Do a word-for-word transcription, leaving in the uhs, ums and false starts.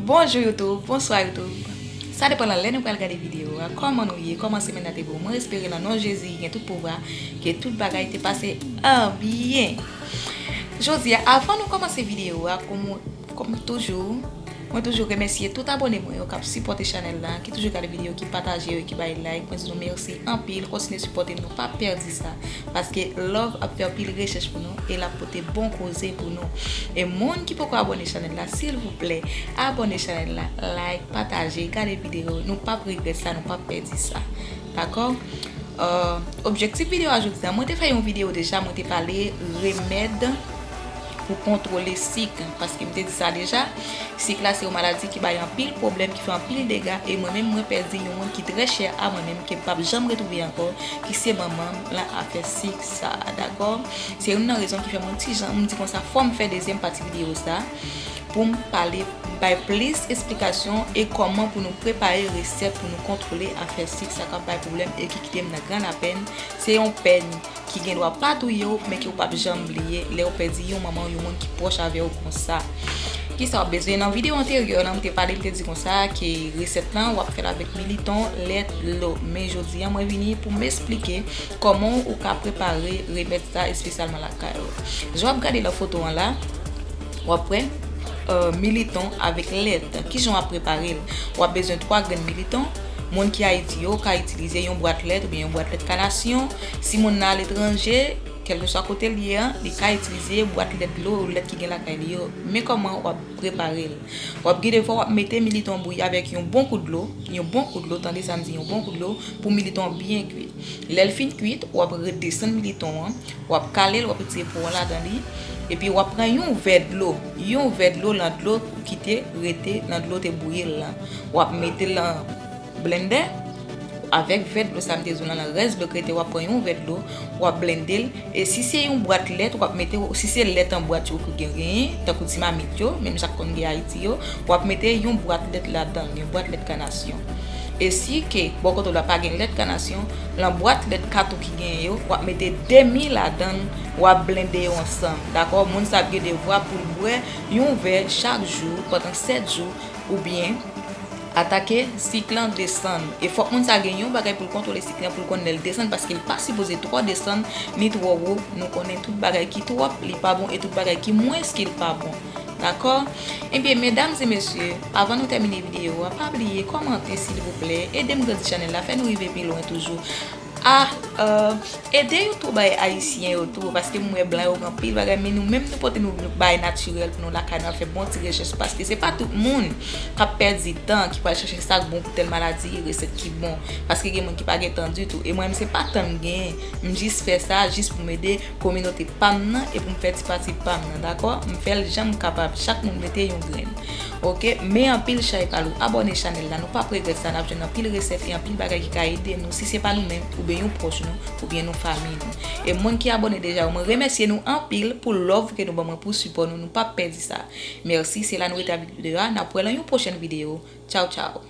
Bonjou YouTube, bonswa YouTube. Sa depann nan lè nou pral gade videyo a. Kòman nou ye? Kòman semèn nan te pou? Mwen espere nan non Jezi ki gen tout pouvwa, ke tout bagay te pase an byen. Jodi a, avan nou kòmanse videyo a, kòm, kòm toujou, mwen toujou remèsye tout abòne mwen yo k ap sipòte chanèl la, ki toujou gade videyo, ki pataje yo, ki bay like. Mwen di nou mèsi anpil, kontinye sipòte m, nou p ap pèdi sa. Paske love ap fè anpil rechèch pou nou e l ap pote bon koze pou nou. E moun ki poko abòne chanèl la, silvouplè, abòne chanèl la, like, pataje, gade videyo. Nou p ap regrèt sa, nou p ap pèdi sa. Dakò? Euh, objektif videyo a jodi a, mwen te fè yon videyo deja, mwen te pale remèd pou kontwole sik, paske m te di sa deja. Sik la se yon maladi ki bay anpil pwoblèm, ki fè anpil dega, e mwen menm mwen pèdi yon moun ki trè chè a mwen menm, ke m p ap janm retwouve ankò, ki se manman m lan afè sik sa, dakò? Se youn nan rezon ki fè mwen ti jan, m di konsa, fò m fè dezyèm pati videyo sa, pou m pale, bay plis esplikasyon e kòman pou nou prepare resèt pou nou kontwole afè sik sa k ap bay pwoblèm e ki kite m nan gran lapèn. Se yon pèn ki gen dwa pa touye w, men ke w p ap janm bliye lè w pèdi yon manman, yon moun ki pwòch avè w konsa. Kisa w ap bezwen? Nan videyo anteryè lan, m te pale, m te di konsa ke resèt lan, w ap fè l avèk militon, lèt, dlo. Men jodi a, mwen vini pou m esplike kòman ou ka prepare remèd sa espesyalman lakay ou. Jan w ap gade nan foto an la, w ap wè, euh, militon avèk lèt. Kijan w ap prepare l? W ap bezwen twa grenn militon. Moun ki Ayiti yo ka itilize yon bwat lèt oubyen yon bwat lèt kanasyon. Si moun nan aletranje, kèlkeswa kote l ye an, li ka itilize bwat lèt dlo ou lèt ki gen lakay li yo. Men kòman w ap prepare l. W ap gen devwa w ap mete militon bouyi avèk yon bon kout dlo, yon bon kout dlo, tande sa m di, yon bon kout dlo, pou militon byen kwit. Lè l fin kwit, w ap redesann militon an, w ap kale l, w ap retire po an ladan li, epi w ap pran yon vè dlo, yon vè dlo lan dlo ou kite rete, lan dlo te bouyi l lan. W ap mete l lan blendè, avèk vè dlo sa m te di w lan, lan rès dlo k rete, w ap pran yon vè dlo, w ap blende l, e si se yon bwat lèt, w ap mete, si se lèt an bwat yo ou gen, genyen, tankou ti mamit yo, menm jan k konn gen Ayiti yo, w ap mete yon bwat lèt ladan l, yon bwat lèt kanasyon. E si ke bò kote w la pa gen lèt kanasyon, lan bwat lèt katon ki genyen yo, w ap mete demi ladan l, w ap blende yo ansanm, dakò? Moun sa ap gen devwa pou l bwè yon vè chak jou pandan sèt jou, oubyen atake sik lan desann. E fòk moun sa gen yon bagay pou l kontwole sik lan, pou l konn lè l desann, paske l pa sipoze twò desann ni twò wo. Nou konnen tout bagay ki twòp, li pa bon, e tout bagay ki mwens ke l pa bon. Dakò? Ebyen, medam e mesye, avan nou tèmine videyo a, pa bliye kòmante, silvouplè, ede m grandi chanèl la, fè nou rive pi lwen toujou. Ah, euh, ede YouTube bay ayisyen yo tou, paske m wè blan yo gen anpil bagay, men nou menm nou pote nou, nou bagay natirèl pou nou lakay nou, fè bon ti rechèch, paske se pa tout moun k ap pèdi tan, ki pral chèche sa k bon pou tèl maladi, resèt ki bon, paske gen moun ki pa gen tan ditou, e mwen menm se pa tan m genyen, m jis fè sa, jis pou m ede kominote pa m nan e pou m fè ti pati pa m nan, dakò? M fè l jan m kapab, chak moun mete yon grenn. Oke, men anpil chay pa lou, abòne chanèl la, nou p ap regrèt sa, n ap jwenn anpil resèt e anpil bagay ki ka ede nou, si se pa nou menm, oubyen yon pwòch nou, oubyen nou fanmi nou. E moun ki abòne deja yo, mwen remèsye nou anpil pou love ke nou ban mwen, pou sipò nou, nou p ap pèdi sa. Mèsi, se la nou rete avèk videyo a, n ap wè lan yon pwochèn videyo. Tchaw, tchaw.